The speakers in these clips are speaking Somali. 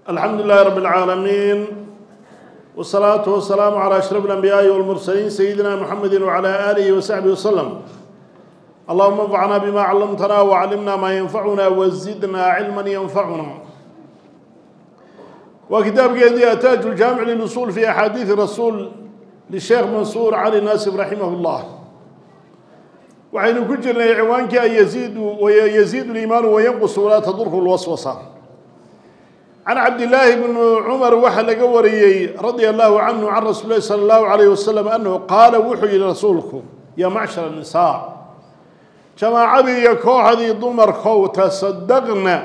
الحمد لله رب العالمين، والصلاة والسلام على أشرف الأنبياء والمرسلين، سيدنا محمد وعلى آله وصحبه وسلم. اللهم انفعنا بما علمتنا وعلمنا ما ينفعنا وزدنا علما ينفعنا. وكتاب التاج الجامع للأصول في أحاديث الرسول للشيخ منصور علي ناصف رحمه الله. Waxaynu ku jirnay ciwaankii يزيد ويزيد الإيمان وينقص ولا تضره الوسوسة. Can Cabdillaahi bni Cumar waxaa laga wariyey رضي الله عنه عن رسول الله صلى الله عليه وسلم أنه قال, wuxuu yihi rasuulku: يا معشر النساء, jamaacadii iyo kooxdii dumarkow, تصدقن,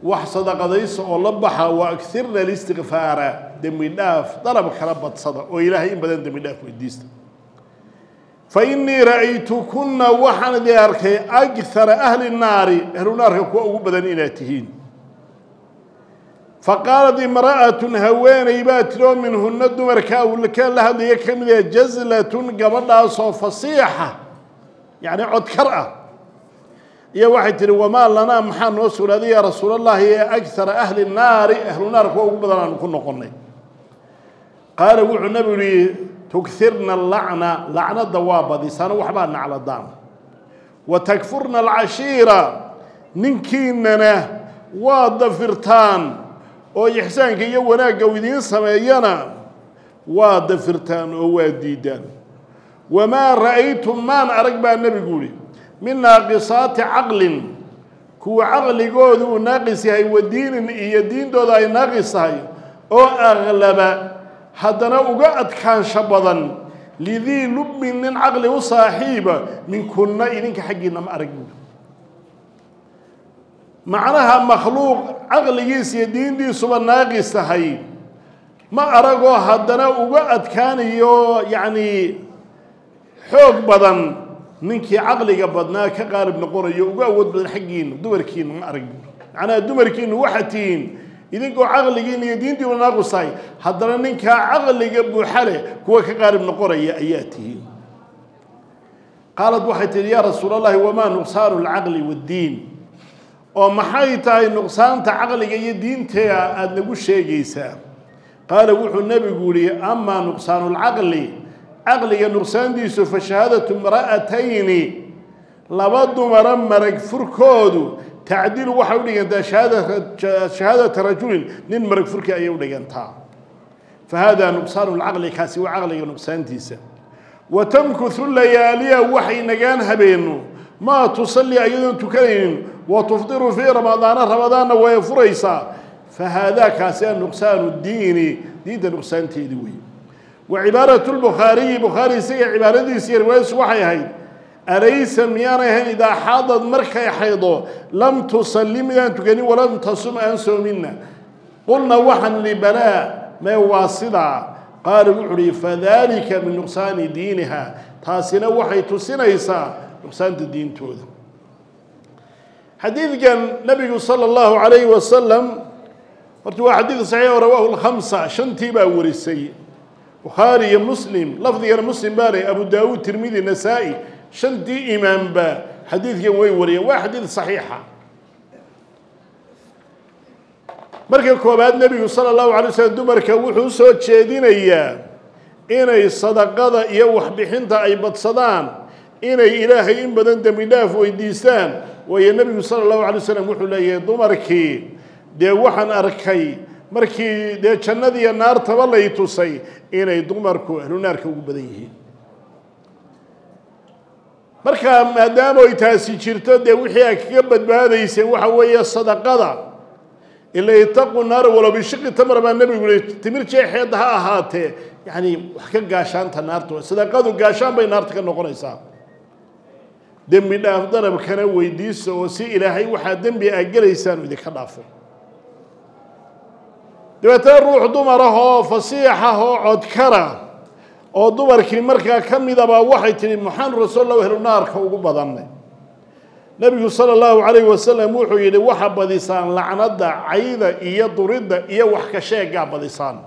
wax sadaqadaysa oo la baxa, وأكثرن الاستغفار, dembi dhaaf dalab kala badsada oo Ilaahay in badan dembi dhaaf weydiista. فإني رأيتكن, waxaan idin arkay, أكثر أهل النار, ahlu naarka kuwa ugu badan inaad tihiin. فقالت امرأة, haweeney baa tiri oo منهن, dumarka ka la hadlaya ka mid ah, جزلة, gabadhaasoo fasiixa, yacni codkar ah, iyo waxay tihi: وما لنا, maxaa noo sugnaaday يا رسول الله ee أكثر أهل النار, ahlu naar kuwa ugu badan aanu ku noqonay? قال, wuxuu nabigu yihi: تكثرن اللعن, lacnada waa badisaan, waxbaa nacladaan, وتكفرن العشير, ninkiinana waa dafirtaan oo ixsaanka iyo wanaagga u idiin sameeyana waa dafirtaan oo waa diidaan. وما رأيت, maan arag baa nebigu yihi, من ناقصات عقل, kuwa caqligoodu uu naaqis yahay, ودين, iyo diintooda ay naaqis tahay, oo أغلب, haddana uga adkaansho badan, لذي لب, nin caqli u saaxiiba, منكن, idinka xaggiina ma arag buuli. Macnaha makhluuq caqligiisa iyo diintiisuba naaqis tahay ma aragoo haddana uga adkaanayo, yacni xoog badan, ninkii caqliga badnaa ka qaalib noqonayo, uga awood badan xaggiina dumarkiina ma arag buuli. Macnaha dumarkiinu waxaad tihiin idinkoo caqligiina iyo diintiiba naaqis tahay, haddana ninkaa caqliga buuxa leh kuwa ka qaalib noqonaya ayaa tihiin. قالت, waxay tihi: يا رسول الله، وما نقصان العقل والدين? Oo maxay tahay nuqsaanta caqliga iyo diintea aada nagu sheegaysaa? قال, wuxuu nebigu yihi: أما نقصان العقل, caqliga nuqsaantiisu, فشهادة امرأتين, laba dumara marag furkoodu, تعدل, waxay u dhigantaa, شهادة رجل, nin marag furkii ayay u dhigantaa. فهذا نقصان العقل, kaasi waa caqliga nuqsaantiisa. وتمكث الليالي, waxay nagaan habeeno, ما تصلي, ayadoon tukanaynin, وتفطر في رمضان, ramadaanna way furaysaa. فهذا, kaasi, نقصان الدين, diinta nuqsaanteedi weeye. وعبارة البخاري, bukhaari isaga cibaaradiisa iyo riwaayadiisu waxay ahayd: أليس, miyaanay ahayn, إذا حاضت, markay xaydo, لم تصل, midaan tukanin, ولم تصم, aan soomina? قلنا, waxaan nihi: بلى, mee waa sidaa. قال, wuxu uhi: فذلك من نقصان دينها, taasina waxay tusinaysaa nuqsaanta diintooda. Xadiidkan nabigu صلى الله عليه وسلم horta waa xadiid saxiix oo رواه الخمسة, shantii baa warisay, Bukhaari iyo Muslim, lafdigana Muslim baa leh, Abu Daawuud, Tirmidi, Nasaa-i, shantii imaamba xadiidkan way wariyeen. Waa xadiid saxiixa. Marka koobaad, nebigu صلى الله عليه وسلم dumarka wuxuu usoo jeedinayaa inay sadaqada iyo waxbixinta ay badsadaan, inay Ilaahay in badan dembi dhaaf weydiistaan. Waayo, nebigu صلى الله عليه وسلم wuxuu leeyahay: dumarkii dee waxaan arkay markii dee jannadiiyo naartaba lay tusay inay dumarku ahlu naarka ugu badan yihiin. Marka maadaama ay taasi jirto, dee wixii ay kaga badbaadayseen waxa weeye sadaqada. Ila اتقوا النار ولو بشق تمرة baa nebigu yihi, timir jeexeedda ha ahaatee, yacni wax ka gaashaanta naarta. Sadaqadu gaashaan bay naarta ka noqonaysaa. Dembi dhaaf darabkana weydiisa oo si Ilaahay waxaa dembi aa gelaysaan idinka dhaafo. Dabeetana ruux dumar ah oo fasiixah oo codkara oo dumarkii markaa ka midabaa waxay tihi: maxaan, rasuul Allah, ehlu naarka ugu badannay? Nebigu صلى الله عليه وسلم wuxuu yidhi: waxa badisaan lacnadda, cayda iyo duridda iyo wax ka sheegaa badisaan.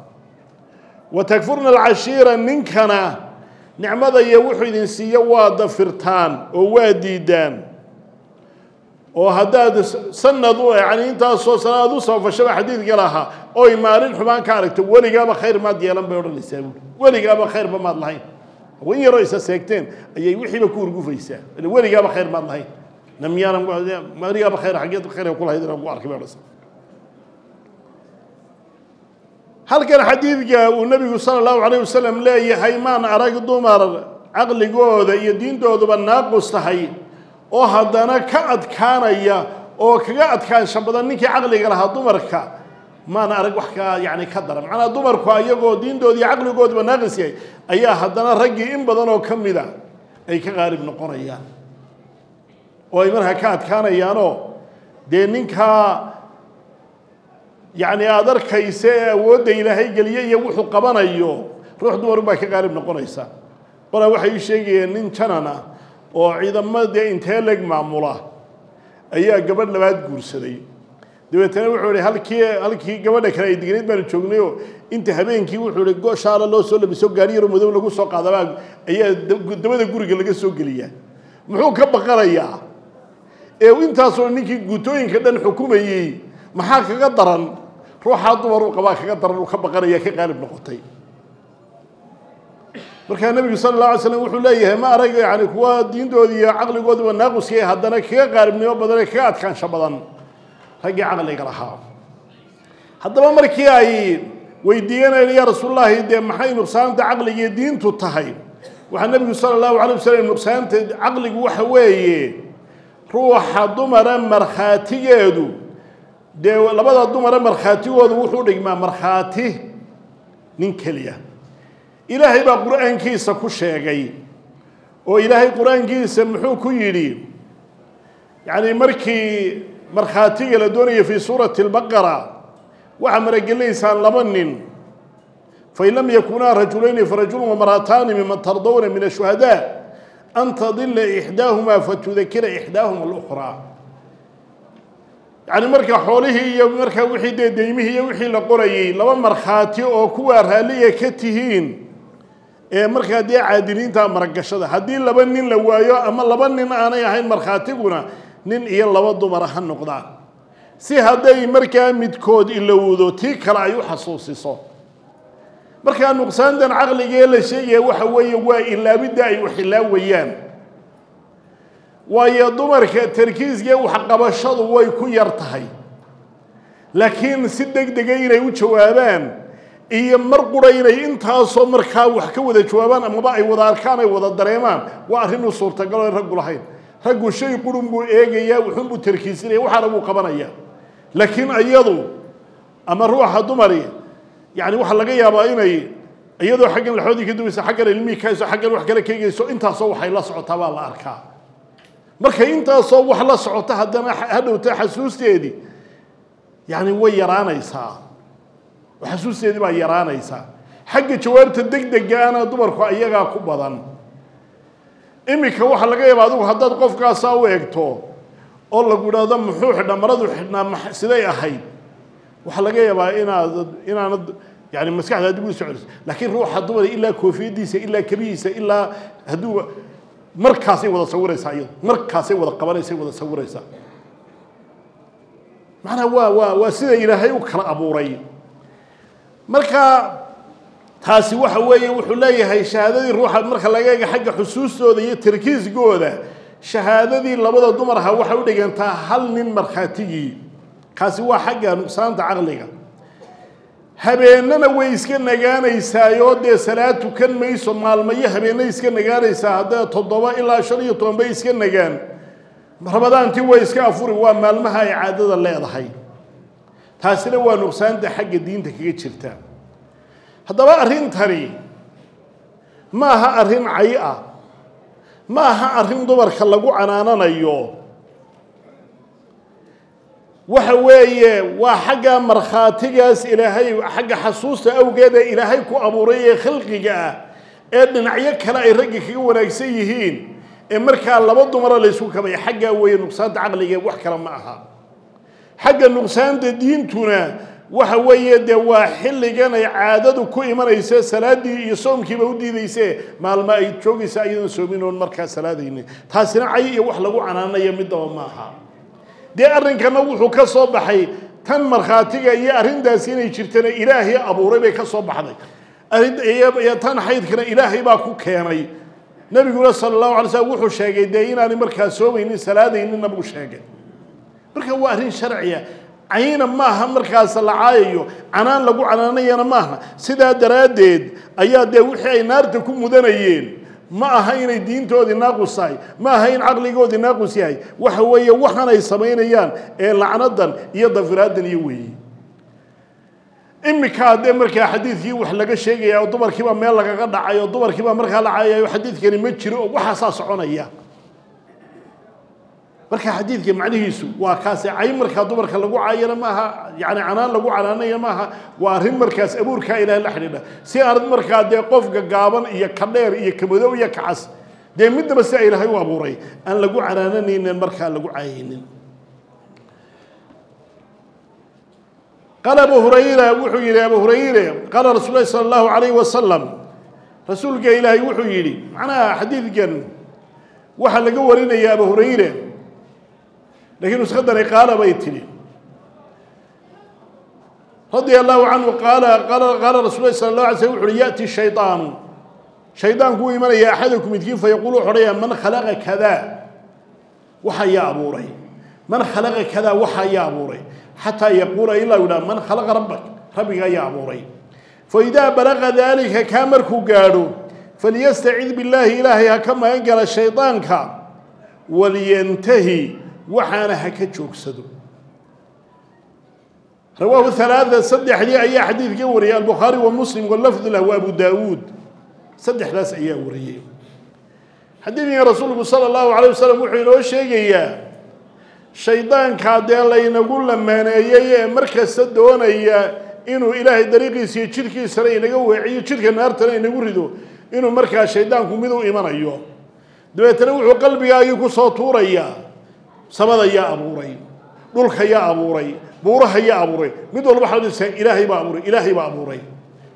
وتكفرن العشير, ninkana nicmada iyo wuxuu idin siiyo waa dafirtaan oo waa diidaan. Oo haddaad sanad u yani intaasoo sana aad u samafashaba xadiidka lahaa oy maalin xumaan ka aragto, weligaaba khayr maad yeelan bay odhanaysaa buuri, weligaaba khayrba maad lahayn. Haween yaroo isa seegteen ayay wixiiba ku urgufaysaa, weligaaba khayr maad lahayn, namiyaanan weligaaba khayr xaggeed khayrka kulahayd inaan ku arkay bay odhanaysaa. Halkan xadiidka uu nabigu sala allahu alayh wasalam leeyahay maan arag dumar caqligooda iyo diintooduba naaqus tahay oo haddana ka adkaanaya oo kaga adkaansha badan ninkii caqliga lahaa dumarka, maan arag wax ka yani ka daran. Macnaha dumarku ayagoo diintooda iyo caqligooduba naaqis yahay ayaa haddana raggii in badan oo ka mida ay ka qaalib noqonayaan oo ay markaa ka adkaanayaanoo dee ninkaa yacni aada arkaysa ee awoodda ilaahay geliye iyo wuxuu qabanayo ruux dumarun baa ka qaalib noqonaysa. Qolaa waxay ii sheegayeen nin janan ah oo ciidamada dee intee leg maamula ayaa gabadh labaad guursaday. Dabeetana wuxuu ihi halkii gabadha kale ay degnayd baanu joognayoo inta habeenkii wuxuu ihi go shaala loo soo labiso gaari yaro madow lagu soo qaadabaa ayaa dabada guriga laga soo geliyaa. Muxuu ka baqanayaa ee intaasoo ninkii guutooyinka dhan xukumayey maxaa kaga daran? Ruuxaa dumar uu qabaa kaga daran, uu ka baqanaya, ka qaalib noqotay. Markaa nabigu sala allahu alay slam wuxuu leeyahay ma arag yani kuwa diintoodi iyo caqligooduba naaquskay haddana kaga qaalibnimo badan ee kaga adkaansho badan raggii caqliga lahaa. Haddaba markii ay weydiiyanayeen yaa rasuulullaahi dee maxay nuqsaanta caqliga iyo diintu tahay, waxaa nabigu sala allahu alay wasalam nuqsaanta caqligu waxa weeye ruuxa dumara markhaatigeedu dee labada dumara markhaatigoodu wuxuu dhigmaa markhaati nin keliya. Ilaahay baa qur-aankiisa ku sheegay oo ilaahay qur-aankiisa muxuu ku yidhi yacni markii markhaatiga la doonaya fii suurati albaqara waxaa maragelinaysaan laba nin, fain lam yakunaa rajulayni farajulun wamra'ataani miman tardawna min ashuhadaa an tadila ixdaahumaa fatudakira ixdaahuma alukhraa. Yacni marka xoolihii iyo markaa wixii dee deymihii iyo wixii la qorayey laba markhaati oo kuwaa raalliya ka tihiin ee markaa dee caadiliinta maragashada, haddii laba nin la waayo ama laba nin aanay ahayn markhaatiguna nin iyo laba dumara ha noqdaan, si hadday markaa midkood ilowdo tii kale ay u xasuusiso. Markaa nuqsaantan caqligee la sheegaya waxa weeye waa ilaabidda ay wax ilaawayaan, waayo dumarka tarkiiskee waxqabashadu way ku yar tahay, laakiin si deg dega inay u jawaabaan iyo mar qura inay intaasoo markaa wax ka wada jawaabaan amaba ay wada arkaan ay wada dareemaan waa arrin u suurtagal oo raggu lahayn. Raggu shay qurun buu eegayaa, wuxuunbuu tarkiisinaya, waxaana buu qabanayaa. Laakiin iyadu ama ruuxa dumari yani waxaa laga yaabaa inay iyadoo xaggan laxoodii ka duwaysa, xaggan ilmihii ka hayso, xaggan wax kale ka eegayso, intaasoo waxay la socotaa baa la arkaa. Markay intaasoo wax la socota haddana hadhowta xasuusteedii yani way yaraanaysaa, xasuusteedii baa yaraanaysaa. Xagga jawaabta degdegaana dumarku ayagaa ku badan. Iminka waxaa laga yaabaa adigu haddaad qofkaasaa u eegto oo lagu idhaahdo muxuu xidhnaa, maradu xidhnaa siday ahayd, waxaa laga yaabaa inaanad yani maskaxda dib u soo celiso. Laakiin ruuxa dumar ilaa koofiyadiisa ilaa kabihiisa ilaa hadduu markaasay wada sawiraysaa, iyadu markaasay wada qabanaysay wada sawiraysaa. Macnaha waa sida ilaahay u kala abuuray. Marka taasi waxa weeye wuxuu leeyahay shahaadadii ruuxa marka laga eega xagga xusuustooda iyo tarkiiskooda, shahaadadii labada dumarha waxay u dhigantaa hal nin markhaatigii. Kaasi waa xagga nuqsaanta caqliga. Habeenana way iska nagaanaysaayoo dee salaad tukan mayso, maalmayo habeenna iska nagaanaysaa, haddee 7 ilaa 15 bay iska nagaan, ramadaantii way iska afuri, waa maalmaha ay caadada leedahay. Taasina waa nuqsaanta xagga diinta kaga jirta. Haddaba arrintani ma aha arrin cay ah, ma aha arrin dumarka lagu canaananayo. Waxa weeye waa xagga markhaatigaas ilaahay xagga xasuusta awgeed ee ilaahay ku abuuray ee khalqiga ah ee dhinacyo kale ay ragga kaga wanaagsan yihiin ee markaa laba dumara la isku kabay, xaggaa weeye nuqsaanta caqliga, wax kale ma aha. Xagga nuqsaanta diintuna waxa weeye dee waa xilligan ay caadadu ku imanaysa salaaddii iyo soomkiiba u diidayse maalmo ay joogaysa iyadoon soomin oon markaa salaadaynin. Taasina cay iyo wax lagu canaanayo midaba ma aha. Dee arrinkana wuxuu ka soo baxay tan markhaatiga iyo arrintaasi inay jirtana ilaahay abuuray bay ka soo baxday, iyo tan xaydkana ilaahay baa ku keenay. Nabiguna sala allahu alay slam wuxuu sheegay dee inaanay markaa soomaynin salaadayninna buu sheegay. Marka waa arrin sharciya, cayna maaha markaas la caayayo, canaan lagu canaanayana maaha. Sidaa daraaddeed ayaa dee wixii ay naarta ku mudanayeen ma aha inay diintoodii naaqus tahay, ma aha in caqligoodii naaqus yahay. Waxa weeye waxaan ay samaynayaan ee lacnadan iyo dafiraadan iyo weeye. Iminkaa dee markaa xadiidkii wax laga sheegaya oo dumarkiibaa meel lagaga dhacay oo dumarkiibaa markaa la caayayo, xadiidkani ma jiro oo waxaasaa soconaya. Marka xadiidka macnihiisu waa kaase, cay markaa dumarka lagu caayana maaha, yani canaan lagu canaanaya maaha, waa arrin markaas abuurkaa ilaahay la xidhiidha. Si aanad markaa dee qofka gaaban iyo ka dheer iyo ka madow iyo ka cas dee midnaba sida ilaahay u abuuray aan lagu canaananaynin, markaa lagu caayaynin. Qaala Abu Hurayra, wuxuu yidhi Abu Hurayre, qaala rasuul lahi sala allahu alayhi wasalam, rasuulka ilaahay wuxuu yidhi. Macnaha xadiidkan waxaa laga warinaya Abu Hurayre, lakiin nuskadani qaala bay tidhi, radia allahu canhu qaala qaala rasul lahi sala allah alay slam wuxu uhi ya'ti shaydaanu, shaydaanku uu imanaya axadakum midkiin, fayaquulu wuxu odhanaya man khalaqa kada, waxa yaa abuuray, man khalaqa kada, waxa yaa abuuray, xataa yaquula ilaa u yidhaha man khalaqa rabbak, rabbiga ayaa abuuray. Fa idaa balaqa daalika, kaa markuu gaadho, falyastacid billaahi, ilaahay ha ka magan gala shaydaanka, walyantahi, waxaana ha ka joogsado. Rawaahu halaaa, saddexdii ayaa xadiidka wariyay, albukhaari wa Muslim walafdu lah wa Abu Daawuud, saddexdaas ayaa wariyey xadiidkan. Rasuulku sala allahu alayh wasalam wuxuu inoo sheegayaa shaydaankaa dee laynagu lamaaneeyey ee mar kasta doonaya inuu ilaahay dariiqiisa iyo jidhkiisana inaga weeciyo, jidhka naartana inagu rido, inuu markaa shaydaanku mid u imanayo, dabeetana wuxuu qalbigaagii kusoo tuurayaa samada yaa abuuray, dhulka yaa abuuray, buuraha yaa abuuray, mid walba waxaa dhisa ilaahay baa abuuray, ilaahay baa abuuray.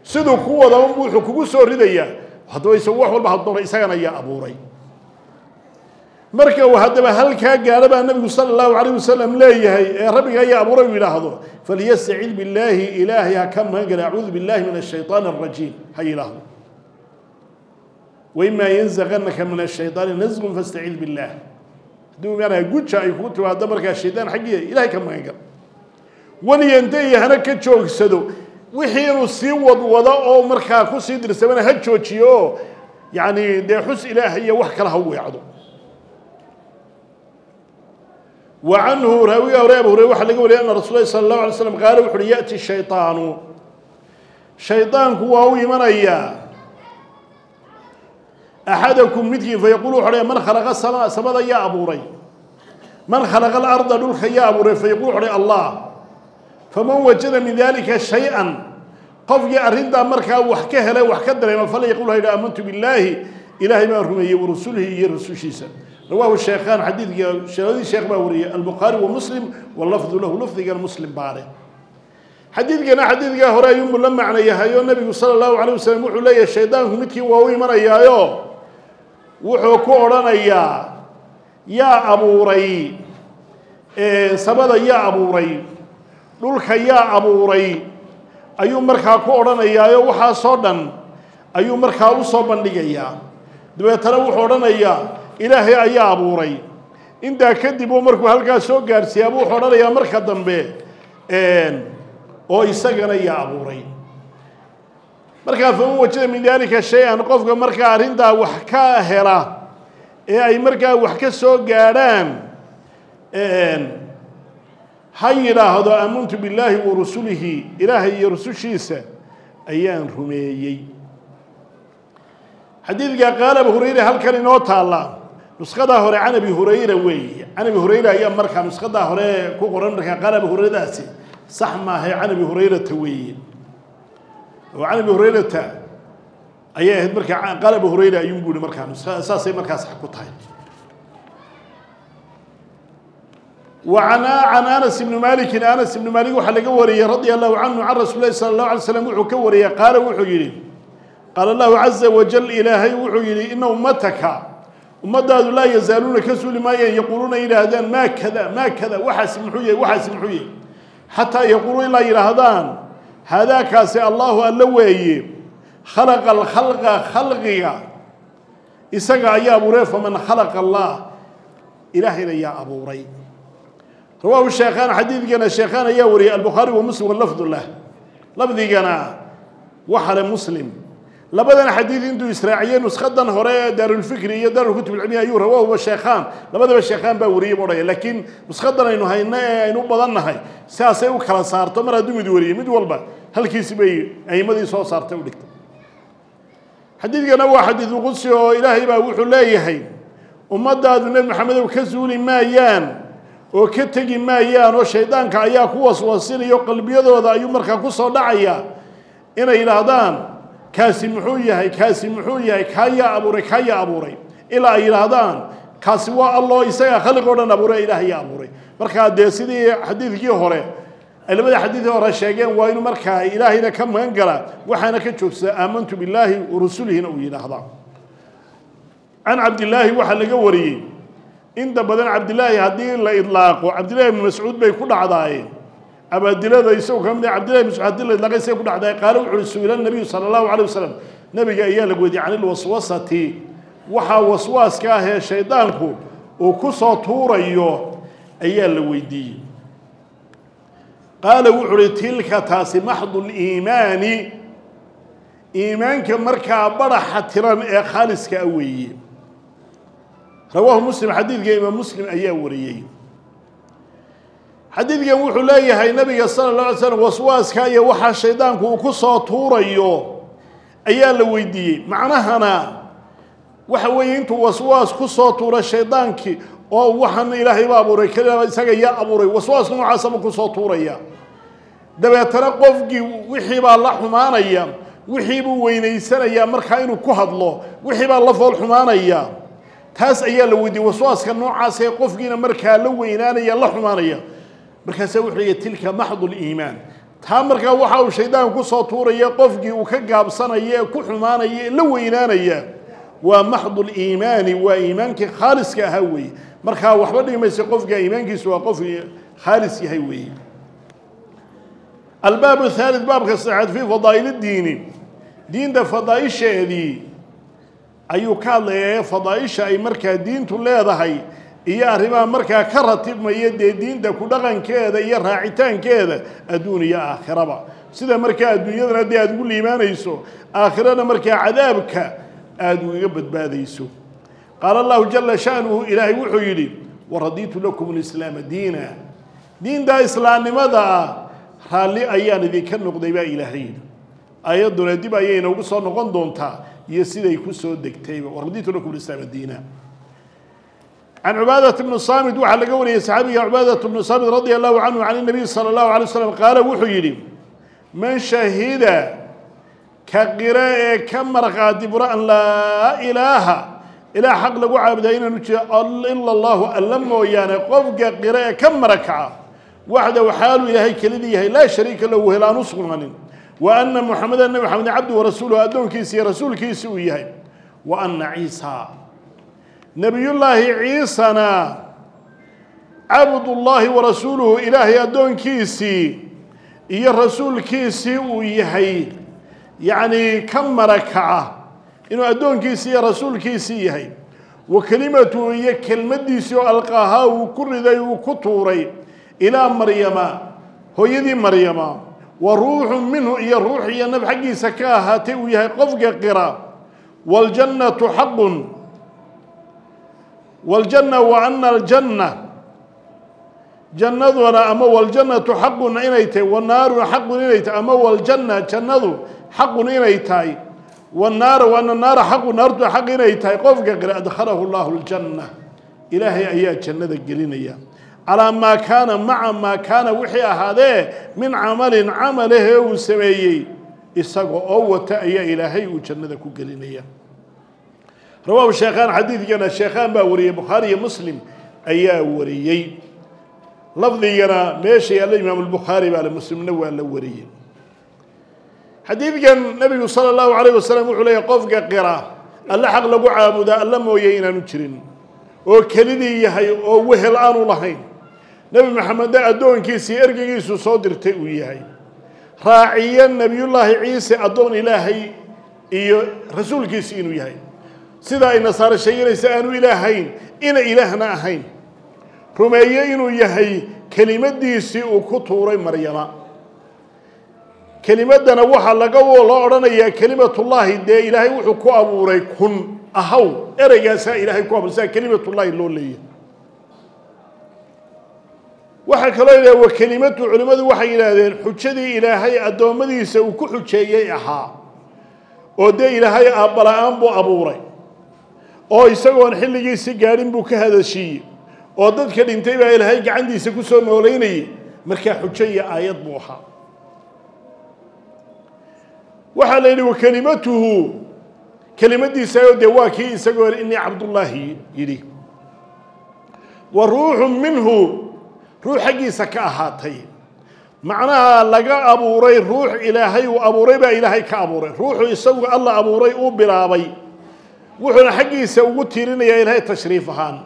Siduu ku wadaba wuxuu kugu soo ridayaa haddaba isagu wax walba hadoona isagana yaa abuuray. Marka uu haddaba halkaa gaadho baa nabigu sala allahu alayh wasalam leeyahay ee rabbiga ayaa abuuray uu yidhaahdo, falyastacid billaahi, ilaahay ha ka magan gala, acuudu billahi min ashayطaani alrajiim ha yidhaahdo. Waimaa yanzaqanaka min ashayطaani nasqun fastacid billah, haddii maanaa guja ay kugu timaado markaa shaydaan xaggiisa, ilahay ka magan gal. Walyantahi, hana ka joogsado wixii inuu sii wadwado oo markaa kusii dirsamana ha joojiyo, oo yacni dee xus ilaahay iyo wax kale ha weecdo. Wa canhu, raawiga hore Abu Hurayre, waxaa laga wariyay ana rasul lahi sala allahu alay slam qaala, wuxu uhi ya'ti shayطaanu, shaydaanku waa u imanayaa axadakum midkiin, fayaquulu wuxu odhanaya man khalaqa samaa, samada yaa abuuray, man khalaqa alarda, dhulka yaa abuuray, fayaqulu wuxu odhanaya Allah. Faman wajada min dalika shay-an, qofkii arrintaa markaa wax ka helay, wax ka dareema, falyaqul ha yidhi aamantu billaahi, ilaahay baan rumeeyey, warasulihi, iyo rasushiisa. Rawaahu sheekhaan, xadiidka labadii sheekh baa wariyey, albukhaari wa Muslim, walafdu lahu, lafdigan Muslim baale. Xadiidkana xadiidkaa hore ayuunbuu la macno yahay, oo nabigu sala allahu alayh wasalam wuxuu leeyahay shaydaanku midkii waa u imanayaayo wuxuu ku odhanayaa yaa abuuray samada, yaa abuuray dhulka, yaa abuuray ayuu markaa ku odhanayaayo, waxaasoo dhan ayuu markaa usoo bandhigayaa. Dabeetana wuxuu odhanayaa ilaahay ayaa abuuray. Intaa kadib uu markuu halkaas soo gaarsiiyaa buu wuxuu odhanayaa marka dambe oo isagana yaa abuuray. Markaa faman wajada min daalika shay-an, qofka markaa arrintaa wax ka hela ee ay markaa wax ka soo gaadhaan, ha yidhaahdo aamantu billaahi wa rusulihi, ilaahay iyo rusushiisa ayaan rumeeyey. Xadiidka qaala Abu Hurayra halkan inoo taalla, nusqadaa hore can Abi Hurayra weeye, can Abi Hurayra ayaa markaa nusqadaa hore ku qoran. Markaa qaala Abi Hurayradaasi sax maahay, can Abi Hurayrata weeye, oo can Abi Hurayrata ayay ahayd. Markaa qaala Abu Hurayra ayuun bu yihi, markaa saasay markaa sax ku tahay. وعن أنس بن مالك، أنس بن مالك waxaa laga wariyey رضي الله عنه عن رsuل لhi صلى الله عليه وسلم wuxuu ka wariyey qaala wuxuu yihi qaala الlahu عaزa وaجل, ilaahay wuxuu yihi ina ummataka, Ummadaadu laa yazaaluuna ka suuli maayeen yaquuluuna yidhaahdaan maa kada maa kada, waxaas muxuu yahay, waxaas muxuu yahay, xataa yaquuluu ilaa yidhaahdaan haadaakaasi Allahu alla weeye, khalaqa alkhalqa khalqiga isaga ayaa abuuray, faman khalaqa allah, ilaahayna yaa abuuray. Rawaahu sheekhaan, xadiidkana sheekhaan ayaa wariyay, albukhaari wa Muslim, walafdu lah, lafdigana waxale Muslim. Labadan xadiid intuu israaciyey nuskadan hore ee Daarulfikri iyo Daarulkutub alcilmiya ayuu rawaahuba sheekhaan, labadaba sheekhaan baa wariyey buu odhanaya, laakiin nuskadan aynu hayno ee aynu u badannahay sidaasay u kala saarto. Mar hadduu mid wariyey, mid walba halkiisi bay a'imadii soo saartay u dhigtay. Xadiidkana waa xadiidu qudsi oo Ilaahay baa wuxuu leeyahay ummadaadu Nebi Maxamedow ka suuli maayaan oo ka tegi maayaan, oo shaydaanka ayaa ku waswasinayo qalbiyadooda ayuu markaa ku soo dhacaya inay yidhaahdaan kaasi muxuu yahay, kaasi muxuu yahay, kaa yaa abuuray, kaa yaa abuuray, ilaa ay yidhaahdaan kaasi waa Alloo isagaa khaliq oo dhan abuuray, Ilaah yaa abuuray. Markaa dee sidii xadiidkii hore ay labada xadiidkii hore sheegeen, waa inuu markaa Ilaahayna ka magan galaa, waxaana ka joogsadaa aamantu billaahi wa rasulihina uu yidhaahdaa. Can Cabdillaahi waxaa laga wariyey, inta badan Cabdillaahi haddii la idlaaqo Cabdillahi ibnu Mascuud bay ku dhacdaaye, abaadilada isagoo ka mid ah Cabdillahi ibn Mascuud haddii la idlaaqay isaga ku dhacdaaye. Qaale wuxu uhi su-ila nabiyu sala allahu alayh wasalam, nabiga ayaa lagu weydiiyey can ilwaswasati, waxaa waswaaska ah ee shaydaanku uu ku soo tuurayo ayaa la weydiiyey. Qaala wuxu uhi tilka taasi maxdu liimaani, iimaanka markaa baraxa tiran ee khaaliska ah weeye. Rawaahu Muslim, xadiidka imaam Muslim ayaa wariyey. Xadiidkan wuxuu leeyahay nabiga sala allah alay slam waswaaska iyo waxaa shaydaanku uu ku soo tuurayo ayaa la weydiiyey. Macnahana waxa weeye intuu waswaas ku soo tuuro shaydaankii oo waxaan Ilaahay ba abuuray, keliya isaga yaa abuuray, waswaas noocaasaba ku soo tuuraya, dabeetana qofkii wixii baa la xumaanaya, wixii buu weynaysanayaa markaa inuu ku hadlo, wixii baa la fool xumaanaya. Taas ayaa la weydiiyey, waswaaska noocaas ee qofkiina markaa la weynaanaya, la xumaanaya. Markaasaa wuxuu leeyahy tilka maxdu liimaan, taa markaa waxa uu shaydaan ku soo tuuraya qofkii uu ka gaabsanaya ee ku xumaanaya ee la weynaanaya waa maxdu liimaani, waa iimaankii khaaliska ahaa weeye. Markaa waxba dhigi maysa qofka iimaankiisu waa qof khaalis yahay weeye. Albaab athaalith, baabka saddexaad, fii fadaa'il diini, diinta fadaa'isheedii ayuu ka hadlayaa, ee fadaa'isha ay markaa diintu leedahay iyo arrimaha markaa ka ratibmaya dee diinta ku dhaqankeeda iyo raacitaankeeda adduun iyo aakhiraba, sida markaa adduunyadana dee aada ugu liibaanayso, aakhirana markaa cadaabka aada ugaga badbaadayso. Qaala Allahu jala sha'nuhu, Ilaahay wuxuu yidhi waradiitu lakum alislaama diina, diintaa islaamnimada ah raalli ayaan idinka noqday baa Ilaahay yidhi. Ayadduna dib ayay inoogu soo noqon doontaa iyo siday ku soo degtayba. Waradiitu lakum alislaama diina. Can Cubaadata bni Saamid waxaa laga wariyey saxaabiga Cubaadata bnu Saamid radia allahu canhu can inabiy sala allahu alay waslam qaala wuxuu yidhi man shahida ka qira ee ka markhaati fura an laa ilaaha, ilaah xaq lagu caabudaa inaanu jiro ila allahu alla mooyaane, qofka qira ee ka marakaca waxdahu xaaluu Ilaahay kelidii yahay, laa shariika lahu, wehel aan u sugnaanin, wa anna Muxamedan nabi Maxamed cabdu warasuuluhu, addoonkiisa iyo rasuulkiisa uu yahay, wa anna Ciisa nabiyullaahi Ciisana cabdullaahi warasuuluhu, Ilaahay addoonkiisii iyo rasuulkiisii uu yahay, yacnii ka marakaca inuu addoonkiisii iyo rasuulkiisii yahay, wa kelimatuhu iyo kelmaddiisii oo alqaahaa uu ku riday, uu ku tuuray ilaa Maryama hooyadii Maryama, wa ruuxun minhu iyo ruux iyo naf xaggiisa ka ahaatay uu yahay qofka qira, waljannatu xaqun, waljanna wa ana aljanna jannaduna ama waljannatu xaqun inay tahay, wanaaru xaqun inay tahay, ama waljanna jannadu xaqun inay tahay, wanaara wa ana naara xaqun naartu xaq inay tahay, qofka qira adkhalahu Allahu aljanna, Ilaahay ayaa jannada gelinaya, calaa maa kaana maca maa kaana wixii ahaadee min camalin camalahee uu sameeyey isaga oo wata ayaa Ilaahay uu jannada ku gelinaya. Rawaahu sheekhaan, xadiidkana sheekhaan baa wariyey, Bukhaari iyo Muslim ayaa wariyey. Lafdigana meesha yaalla Imaam Albukhaari baa le, Muslimna waa la wariyey. Xadiidkan nabigu sala allahu alayh wasalam wuxuu leeyahy qofka qira Alla xaq lagu caabudaa alla mooye inaanu jirin, oo kelidii yahay oo wehel aanu lahayn, Nebi Maxamedna addoonkiisii ergeygiisu soo dirtay uu yahay, raaciyo Nebiyullaahi Ciise addoon Ilaahay iyo rasuulkiisi inuu yahay, sida ay nasaare sheeganaysa aanu ilaahayn ina ilaahna ahayn, rumeeye inuu yahay kelimadiisii uu ku tuuray Maryama. Kelimaddana waxaa laga loo odhanayaa kelimatullaahi, dee Ilaahay wuxuu ku abuuray kun ahaw, ereygaasaa Ilaahay ku abuuray, sidaa kelimatullaahi loo leeyahay. Waxaa kaloo yidhaha wa kelimatu, culimmadu waxay yidhaahdeen xujadii Ilaahay addoommadiisa uu ku xujeeyey ahaa, oo dee Ilaahay aabbala-aan buu abuuray, oo isagoon xilligiisi gaadhin buu ka hadashiiyey, oo dadka dhintay baa Ilaahay gacantiisa ku soo noolaynayay, markaa xujo iyo aayad buu ahaa. Waxaa la yidhi wa kelimatuhu, kelimadiisa dee waa kii isagoo innii Cabdullaahi yidhi, wa ruuxun minhu, ruux xaggiisa ka ahaatay, macnaha laga abuuray ruux Ilaahay uu abuuray baa Ilaahay ka abuuray, ruuxu isagu Alla abuuray uu bilaabay, wuxuuna xaggiisa ugu tiirinayaa Ilaahay tashriif ahaan.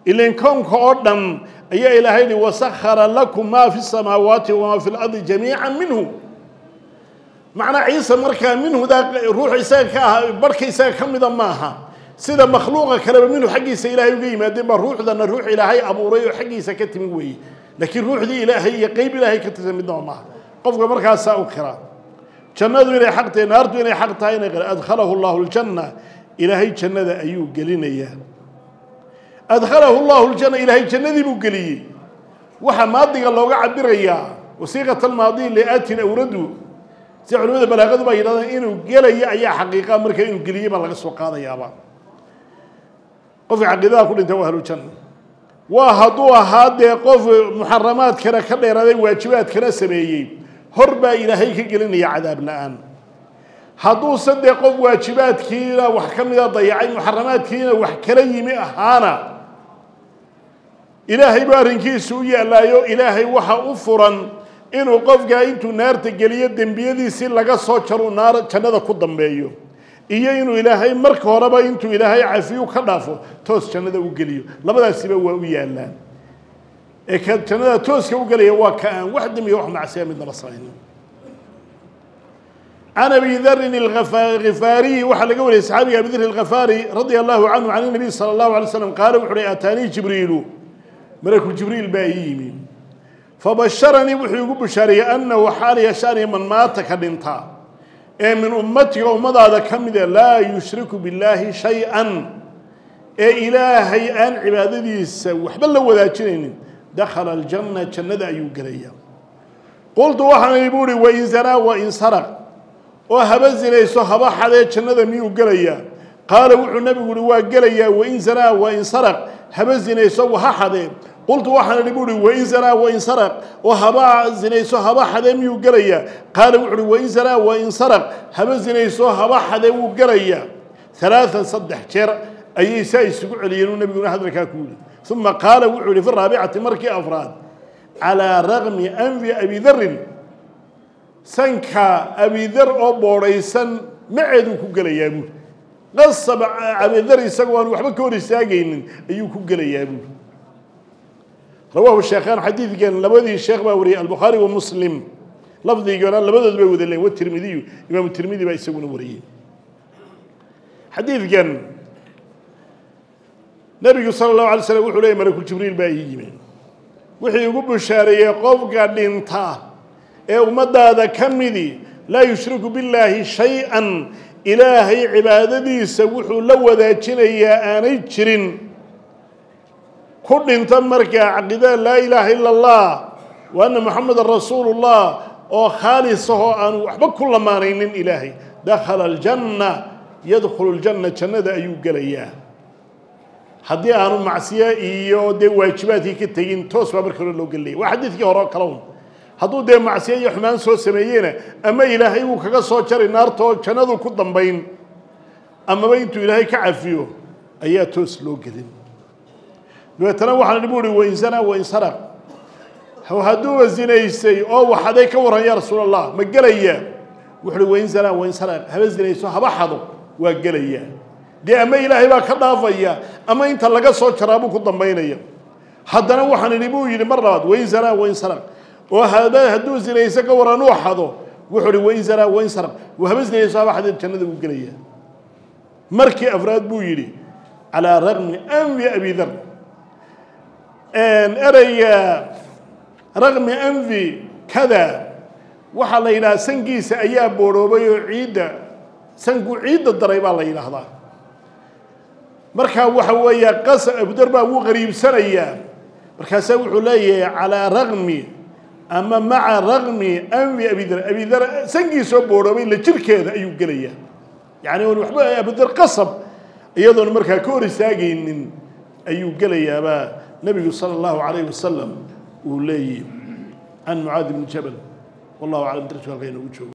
Ilan koonka oo dhan ayaa Ilaahay yihi wasakhara lakum maa fi samaawaati wamaa fi lardi jamiican minhu. Macnaa Ciise markaa minhudaa ruux isaga ka ahaa, barhka isaga ka mida maaha, sida makhluuqa kaleba minhu xaggiisa Ilaahay uga yimaadeen baa ruuxdana ruux Ilaahay abuuray oo xaggiisa ka timi weeye, laakiin ruuxdii Ilaahay iyo qeyb Ilaahay ka tirsan midnaba maaha. Qofka markaasaa u kiraa jannadu inay xaq tahay, naartu inay xaq tahay, inay qira adkhalahu Allahu aljanna, Ilaahay jannada ayuu gelinayaa. Adkhalahu Allahu aljanna, Ilaahay jannadii buu geliyey. Waxaa maadiga looga cabirayaa wasiiqat almaadi liaatin awradu, si culimada balaaqadu baa yidhahdaan inuu gelayo ayaa xaqiiqa, marka inuu geliyey baa laga soo qaadayaaba. Qofka caqiidada ku dhintay waa ahlujanna, waa hadduu ahaa dee qof muxaramaadkana ka dheeraaday waajibaadkana sameeyey, hor baa Ilaahay ka gelinaya cadaab la-aan. Hadduuse dee qof waajibaadkiina wax ka mida dayacay, muxaramaadkiina wax kala yimi ahaana, Ilaahay buu arrinkiisu u yaallaayo. Ilaahay waxa u furan inuu qofkaa intuu naarta geliyo dembiyadiisii laga soo jaruu naar jannada ku dambeeyo, iyo inuu Ilaahay marka horeba intuu Ilaahay cafiyu ka dhaafo toos jannada u geliyo. Labadaasiba waa u yaallaan. Ee ka jannada tooska u gelaya waa ka aan wax dembiya wax macsiya midnaba samaynin. Can Abi Darin Alghifaariyi waxaa laga wariyey saxaabiga Abi Dar Alghifaari radia allahu canhu can nabiy sala allahu alay slam qaala wuxu uhi ataanii Jibriilu, malaku Jibriil baa ii yimi, fabasharanii wuxuu igu bushaareeyey annahu xaal yashaani man maata ka dhintaa ee min ummatiga ummadaada ka mida laa yushriku billaahi shay-an, ee Ilaahay aan cibaadadiisa waxba la wadaajinaynin, dakhala aljanna, jannada ayuu gelayaa. Qultu waxaan ihi buuhi wain zanaa wain saraq, oo haba zinayso haba xadee jannada miyuu gelayaa? Qaala wuxuu nabigu uhi waa gelayaa, wain zanaa wain saraq, haba zinayso ha xadee. Qultu waxaan idhi buuhi wain zanaa wain saraq, oo haba zinayso haba xadee miyuu gelayaa? Qaala wuxu uhi wain zanaa wain saraq, haba zinayso haba xadee wuu gelayaa. 3 saddex jeer ayay saa isugu celiyeen uu nabiguna hadalkaa ku yidhi. Uma qaala wuxuu yihi fi raabicati, markii afraad, calaa raqmi anfi Abi Darin, sanka Abidar oo boodhaysan maceeduu ku gelayaa buuri. Qasab Abidar isagoo aan waxba ka hor istaagaynin ayuu ku gelayaa buuri. Rawaahu sheekhaan, xadiidkan labadii sheekh baa wariyey, Albukhaari wa Muslim, lafdigana labadood bay wada leeyiin, watirmidiyu, Imaamu Tirmidi baa isaguna wariyey xadiidkan. Nabigu sala allahu alay slam wuxuu leeyay malaku Jibriil baa ii yimi, wixii igu bushaareeyey qofka dhinta ee ummadaada ka midi laa yushriku billaahi shay-an, Ilaahay cibaadadiisa wuxuu la wadaajinayaa aanay jirin, ku dhinta markaa caqiidada laa ilaaha ila allah wa anna Muxamedan rasuulullah oo khaalis ahoo aanu waxba ku lamaanaynin Ilaahay, dakhala aljanna, yadkhulu ljanna, jannada ayuu gelayaa. Haddii aanu macsiye iyo dee waajibaadkii ka tegin toos baa marka hore loo gelinaya, waa xadiidkii hore oo kale un. Hadduu dee macsiye iyo xumaan soo sameeyeyna, ama Ilaahay wuu kaga soo jari naartoo jannadu ku dambayn, amaba intuu Ilaahay ka cafiyo ayaa toos loo gelin. Dabeetana waxaan bu uhi wain zanaa wain saraq, hadduuba zinaysay oo waxaday ka warran yaa rasuul Allah ma gelaya? Wuxu uhi wain zanaa wain saraq, haba zinayso haba xado. Waa gelaya dee, ama ilaahay baa ka dhaafaya ama inta laga soo jaraabuu ku dambaynaya. Haddana waxaan idhi buu yidhi mar labaad, wain zanaa wain saraq, oo haba hadduu zinayso ka waran uu xado? Wuxuu ihi wain zanaa wain saraq, haba zinayso haba xadee, jannada wuu gelaya. Markii afraad buu yidhi calaa raqmi anfi abi dar. Ereyga raqmi anfi kada waxaa la yidhahaa sankiisa ayaa boodhoobay oo ciidda sanku ciidda daray baa la yidhaahdaa. Markaa waxa weeya qas abudar baa wuu qariibsanayaa. Markaasaa wuxuu leeyahay calaa raqmi ama maca raqmi anfi abidar, abidar sankiisoo boodhoobay la jirkeeda ayuu gelayaa. Yacni oon waxba abudar qasab iyadoon markaa ka hor istaagaynin ayuu gelayaabaa nabigu sala allahu calayhi wasalam uu leeyahy can Mucaadi bni Jabal. Wallahu aclam. Darsu halkaa inoogu joogo.